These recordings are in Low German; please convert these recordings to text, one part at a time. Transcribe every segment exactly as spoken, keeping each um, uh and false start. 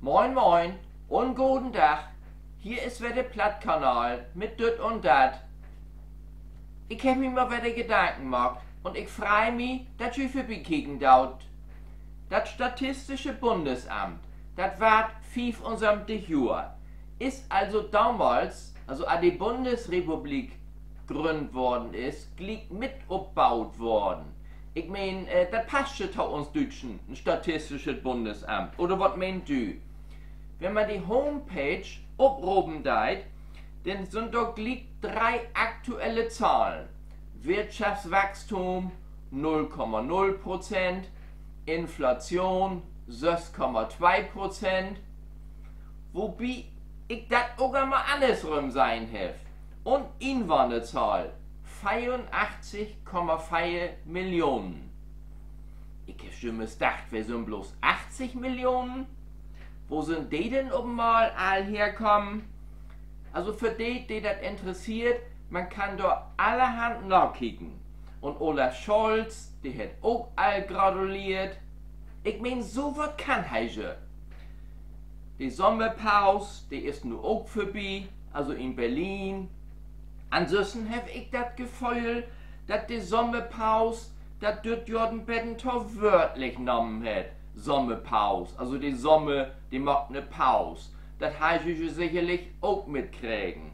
Moin, moin un goden Dag. Hier is wedder de Plattkanal mit Düt un Dat. Ik heff mi mal wedder Gedanken maakt un ik frei mi, dat ji vörbikieken doot. Dat Statistische Bundesamt, dat warrt fiefensöventig Johr, is also domals, also as de Bundesrepublik grünnt worrn is, gliek mit opbaut worrn. Ik meen, dat passt je to uns Düütschen, en Statistisches Bundesamt. Oder wat meent ji? Wenn man de Homepage opropen deit, denn sünd dor gliek dree aktuelle Zahlen. Wirtschaftswachstum null Komma null Prozent, Inflation söss Komma twee Prozent, wobi ik dat ok al mal annersrüm sehn heff. Un Inwahnerzahl veerunachtzig Komma veer Millionen. Ik heff jümmers dacht, wi sünd bloots achtzig Millionen. Wo sünd de denn op eenmal all herkamen? Also för de, de dat interesseert, man kann dor allerhand nakieken. Un Olaf Scholz, de hett ok all gratuleert. Ik meen, so wat kann he je. De Sommerpaus, de is nu ok vörbi, also in Berlin. Ansünsten heff ik dat Geföhl, dat de Sommerpaus dat düt Johr en beten to wörtlich nahmen hett. Sommerpaus, also de Sommer, de maakt 'ne Paus. Dat hebbt ji sicherlich ok mitkregen.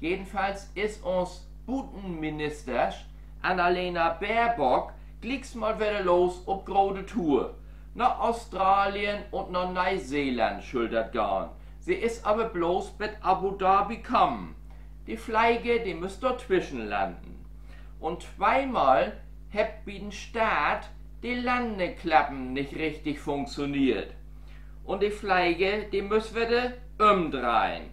Jedenfalls is uns Butenministersch Annalena Baerbock glieks mal wedder los op grote Tour. Na Australien un na Neeseeland schull dat gahn. Se is aver bloots bet Abu Dhabi kamen. De Fleiger, de müss dor twischenlanden. Un tweemal hebbt bi den Start de Lanneklappen nich richtig funktioneert. Un de Fleiger, de müss wedder ümdreihen.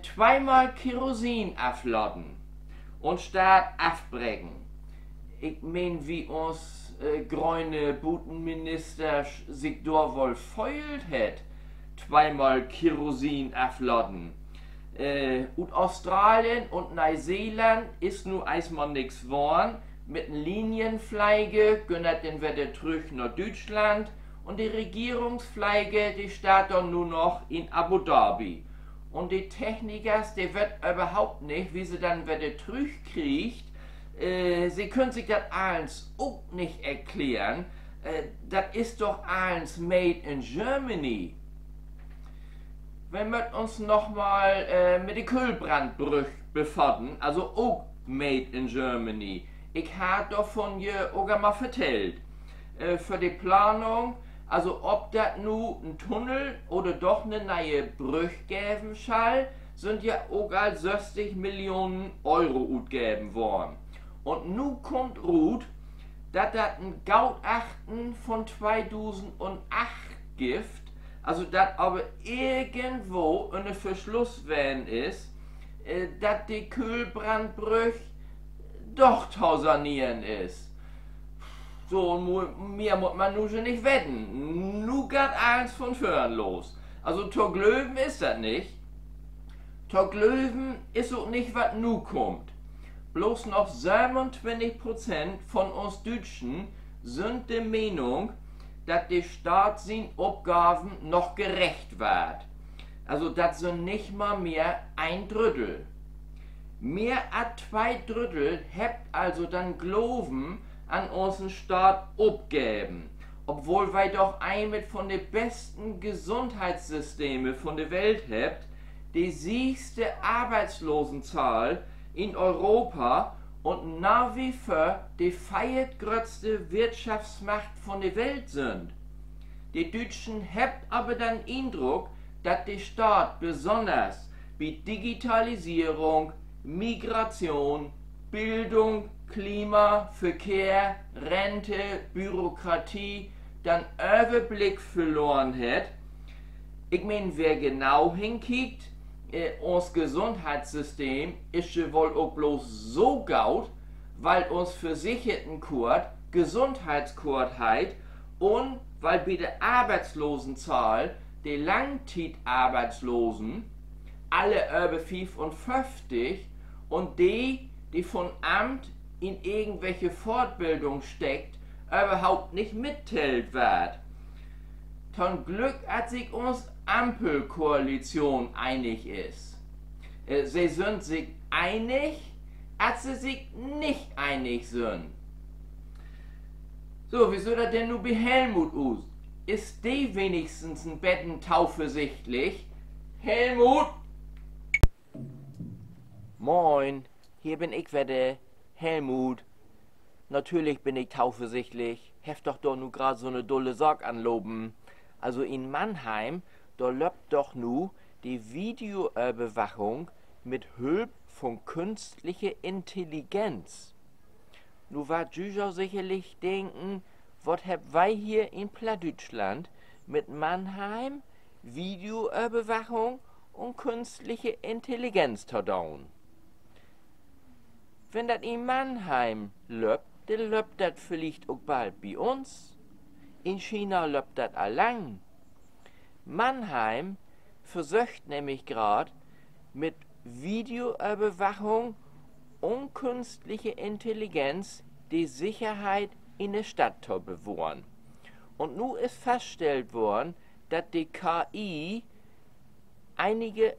Tweemal Kerosin aflaten un Start afbreken. Ik meen, wie uns gröne Butenminister sik dor woll föhlt hett, tweemal Kerosin aflaten. Ut Australien un Neeseeland is nu eerstmal nix worrn. Mit en Linienfleiger güng dat denn wedder trüch na Düütschland. Un de Regierungsfleiger, de steiht dor nu noch in Abu Dhabi. Un de Technikers, de weet överhaupt nich, wie se den wedder trüchkriegt. Se köönt sik dat allens ok nich erklären. Dat is doch allens made in Germany. Wi mööt uns noch mal mit de Köhlbrandbrüch befaten, also ok made in Germany. Ik harr dorvun je ok al mal vertellt. För de Planung, also of dat nu en Tunnel oder doch 'ne ne'e Brüch geven schall, sünd ja ok al sösstig Millionen Euro utgeven worrn. Un nu kummt rut, dat dat en Gootachten vun tweedusend un acht gifft, also dat aver irgendwo ünner Verschluss ween is, dat de Köhlbrandbrüch doch to saneren is. So, mehr mutt man nu je nich weten. Nu geiht allens vun vörn los. Also to glöven is dat nich. To glöven is ok nich, wat nu kummt. Bloots noch sövenuntwintig Prozent vun uns Düütschen sünd de Menung, dat de Staat sien Opgaven noch gerecht warrt. Also dat sünd nich mal mehr een Drüddel. Mehr as twee Drüddel hebbt also den Gloven an unsen Staat opgeven, obwohl wi doch een mit vun de besten Gesundheitssysteme vun de Welt hebbt, de siegste Arbeitslosenzahl in Europa un na wie vör de veertgröttste Wirtschaftsmacht vun de Welt sünd. De Düütschen hebbt aver den Indruck, dat de Staat besünners bi Digitalisierung, Migration, Bildung, Klima, Verkehr, Rente, Bürokratie den Överblick verloren hett. Ik meen, wer genau henkiekt, uns Gesundheitssystem is je woll ok bloots so goot, wiel uns Versekertenkoort Gesundheitskoort heet un wiel bi de Arbeitslosenzahl de Langtietarbeitslosen, alle över fiefunföfftig, un de, de vun Amt in irgendwelche Fortbildung steckt, överhaupt nich mittellt warrt. To'n Glück, at sik uns Ampelkoalition enig is. Äh, se sünd sik enig, at se sik nich enig sünd. So, wo süht dat denn nu bi Helmut ut? Is de wenigstens en beten tauversichtlich? Helmut? Moin, hier bün ik wedder, Helmut. Natürlich bün ik tauversichtlich. Heff doch dor nu graad so 'ne dulle Saak anlopen. Also in Mannheim, dor löppt doch nu de Videoöverwachung mit Hülp von künstliche Intelligenz. Nu warrt ji jo sicherlich denken, wat hebbt wi hier in Plattdüütschland mit Mannheim, Videoöverwachung un künstliche Intelligenz to doon? Wenn dat in Mannheim löppt, denn löppt dat villicht ok bald bi uns. In China löppt dat al lang. Mannheim versöcht nämlich graad, mit Videoöverwachung un künstliche Intelligenz de Sicherheit in de Stadt to bewohren. Un nu is faststellt worrn, dat de K I enige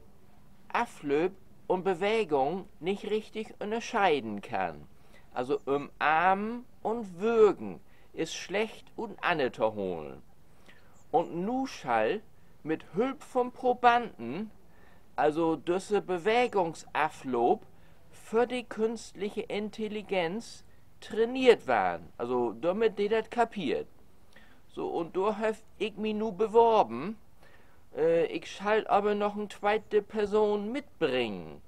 Aflööp un Bewegung nich richtig ünnerscheiden kann. Also Ümarmen un Würgen is slecht uteneen to holen. Un nu schall mit Hülp von Probanden, also düsse Bewegungsafloop för de künstliche Intelligenz traineert warrn, also dormit de dat kapiert. So, un dor heff ik mi nu beworben. Äh, ik schall aver noch en tweete Person mitbringen.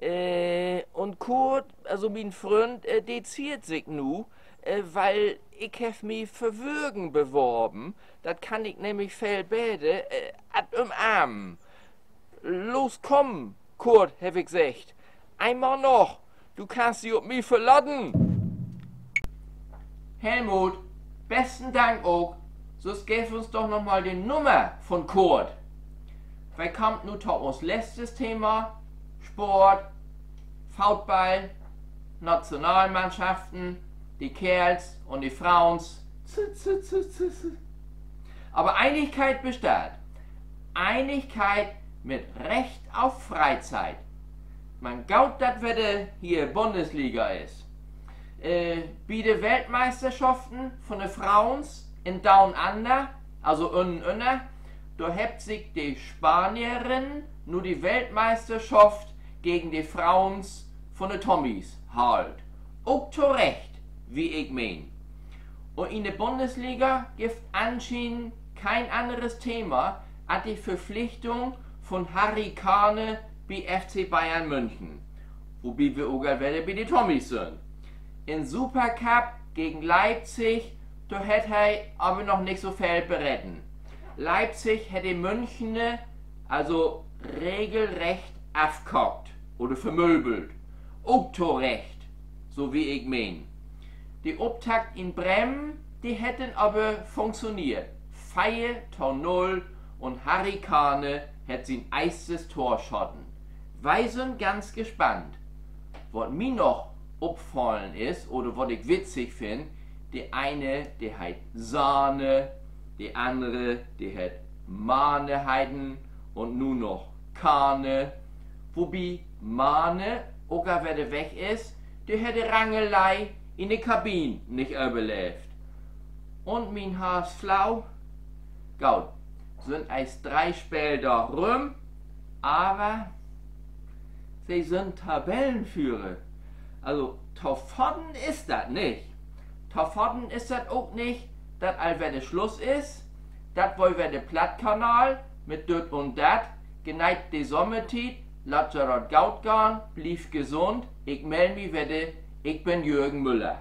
Äh, un Kurt, also mien Fründ, äh, de ziert sik nu, äh, wiel ik heff mi för Würgen beworben. Dat kann ik nämlich veel beter, äh, as Ümarmen. Los, kumm, Kurt, heff ik seggt. Eenmal noch. Du kannst di op mi verlaten. Helmut, besten Dank ok. Süss geev uns doch noch mal de Nummer von Kurt. Wi kaamt nu to uns letztes Thema: Sport, Football, Nationalmannschaften, de Keerls un de Fruens. Aver Einigkeit bestaht. Einigkeit mit Recht auf Freizeit. Man goot, dat wedder hier Bundesliga is. Äh, bi de Weltmeisterschaften von de Fruens in Down Under, also ünnen ünner, dor hebbt sik de Spanierinnen nu de Weltmeisterschaft gegen de Fruens von de Tommys haalt. Ok to Recht, wie ik meen. Un in de Bundesliga gifft anschienend keen anneres Thema as de Verpflichtung von Harry Kane bi F C Bayern München. Wobi wi ok al wedder bi de Tommys sünd. In Supercup gegen Leipzig, dor hett he aver noch nich so veel bereten. Leipzig hett de Münchner also regelrecht afkaakt oder vermöbelt. Ok to Recht, so wie ik meen. De Optakt in Bremen, de hett denn aver funktioneert. Veer to null, un Harry Kane hett sien eerstes Tor schaten. Wi sünd ganz gespannt. Wat mi noch opfallen is, oder wat ik witzig finn, de ene, de heet Sahne, de annere, de hett Mane heten un nu noch Kane. Wobi Mane ok al wedder weg is, de hett de Rangelei in de Kabine nich överleevt. Un mien H S V, goot, sünd eerst dree Speeldaag rüm, aver se sünd Tabellenführer. Also, to faten is dat nich. To faten is dat ok nich, dat al wedder Sluss is. Dat weer wedder de Plattkanal mit Düt un Dat. Geneet de Sommertiet, laat jo dat goot gahn, blievt gesund. Ik mell mi wedder, ik bün Jürgen Müller.